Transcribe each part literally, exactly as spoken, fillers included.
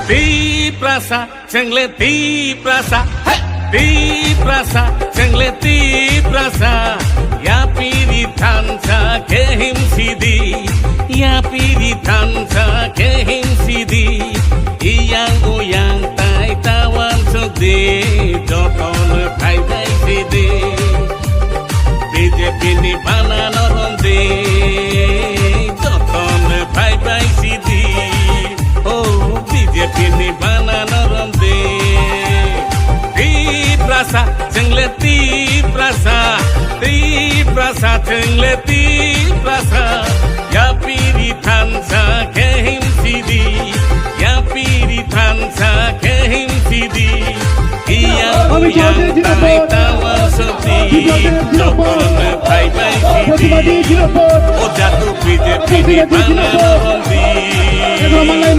Tiprasa, chengle Tiprasa, hey! Tiprasa, chengle Tiprasa, yapiri thansa kehim sidi, yapiri thansa kehim sidi, iyang uyang tai tawan sudi, jotol phai phai sidi. B J P ni bana norom de, joton phai phai sidi. O B J P ni bana norom de. Tiprasa, chengle Tiprasa, Tiprasa, chengle Tiprasa. Yapiri thansa kehim sidi, yapiri thansa kehim sidi. Iyang uyang tai tawa soti, jokon phai phai sidi. O jatu B J P ni bana norom di. Bhante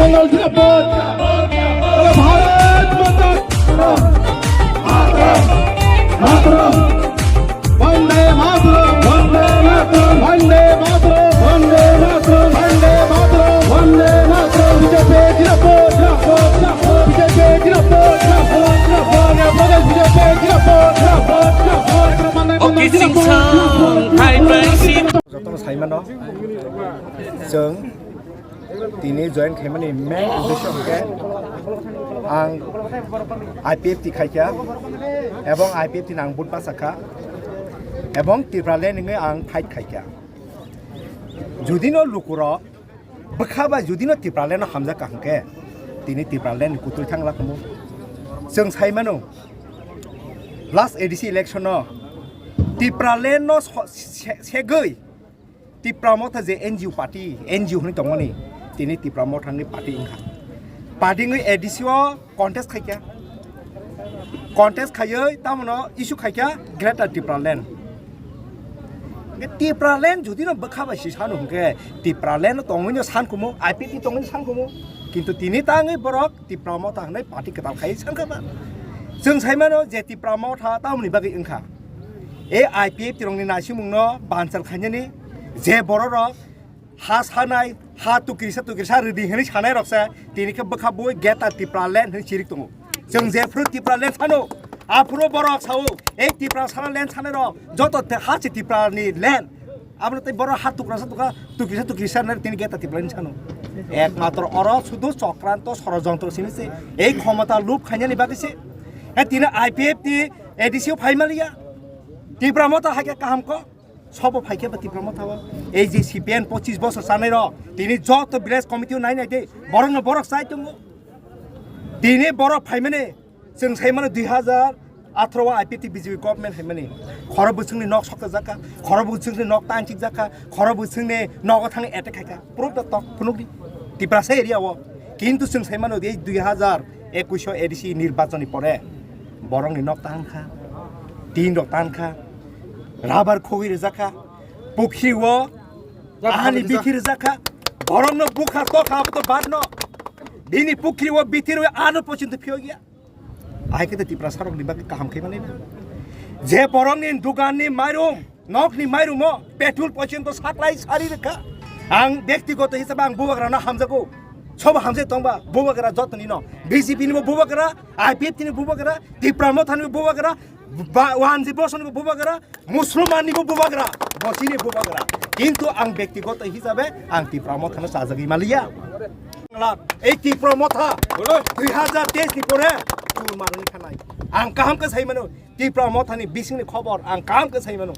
Mataram! Bhante Mataram! Bhante Mataram! Bhante Mataram! Bhante Mataram! Bhante Mataram! Bhante Mataram! B J P zindabad! Zindabad! Zindabad! B J P zindabad! Zindabad! Zindabad! Zindabad! B J P zindabad! Zindabad! Zindabad! O kising sang, hai bai si. Jotono saimano, chwng tini join khaimani main uddesho hwnkhe ang I P F T khaikha, ebong I P F T ni ang vote bachakha, ebong Tipraland wngwi ang fight khaikha. Judino lukurok bwkha bai judino Tipraland no hamjakha hwnkhe, tini Tipraland ni kutui thangla khumu. Chwng saimano, last A D C election no Tipraland no so-, se-, segwi Tipra Motha je N G O party, N G O hwnwi tongmani, tini Tipra Motha hwnwi party wngkha. Party wngwi A D C o contest khaikha. Contest khaiwi tamono issue khaikha Greater Tipraland. Hwnkhe Tipraland judino bwkha bai si sano hwnkhe Tipraland tongwino sankhumu, I P F T tongwino sankhumu. Kintu tini tangwi borok Tipra Motha hwnwi party kwtal khai sankha ba. Chwng saimano je Tipra Motha tamoni bagwi wngkha. E I P F T rokni naisimungno banchal khainani je bororok ha sanai, ha tukirisa tukirisa rwdi hwnwi sanai rokse tini khe bwkha bui Greater Tipraland hwnwi chirik tongo. Chwng jephru Tipraland sano, aphuru borok sao, ei Tiprasa land sanai rok joto te ha se Tiprani land. Abono tei borok ha tukra sa tukra, tukisa tukisa nai tini Greater Tipraland sano. Ekmatro oro sudu chokranto sorojontro simi se, ei khomota lub khainani bagwi se. He tini I P F T ni A D C o phai maliya. Tipra Motha hai khe kaham kok. Sobo phai khe ba Tipra Motha o. Ei je C P M pochis bosor chanai rok, tini joto village committee o nai nai de, borok no borok chai tongo. Tini borok phaimani, chwng saimano dui hazar atharo o I P F T B J P government phaimani. Khoro bwswngni nok sokta jakha, khoro bwswngni nok tanchik jakha, khoro bwswngni nogo thangwi attack khaikha. Proof da tok phunukdi. Tiprasa area o. Kintu chwng saimano ei dui hazar ekush o A D C nirbachon ni pore borokni nok tahan kha, tin rok tan kha, rubber khogwi rijak kha, pukhri o ahani bithi rijak kha, borokno bukha tokha abo to badno, bini pukhri o bithi rwi ano pochonto phiyok ya. Ahai khe Tiprasa rokni bagwi kaham khe mani. Je borokni duganni mairum, nokni mairumo petrol pochonto saklai sari rwkha. Ang bektigoto hisabe ang bubagrano hamjago. Sobo hamjai tongba bubagra jotoni no. B J P ni bo bubagra, I P F T ni bubagra, Tipra Motha ni bubagra, ba-, wanji bosoni bubagra, Musulman ni bubagra, bosini bubagra. Kintu ang bektigoto hisabe ang Tipra Motha no sajagwi maliya. Ei Tipra Motha dui hazar teis ni pore chul manwi khanai. Ang kaham khe sai mano. Tipra Mothani bisingni khobor ang kaham khe sai mano.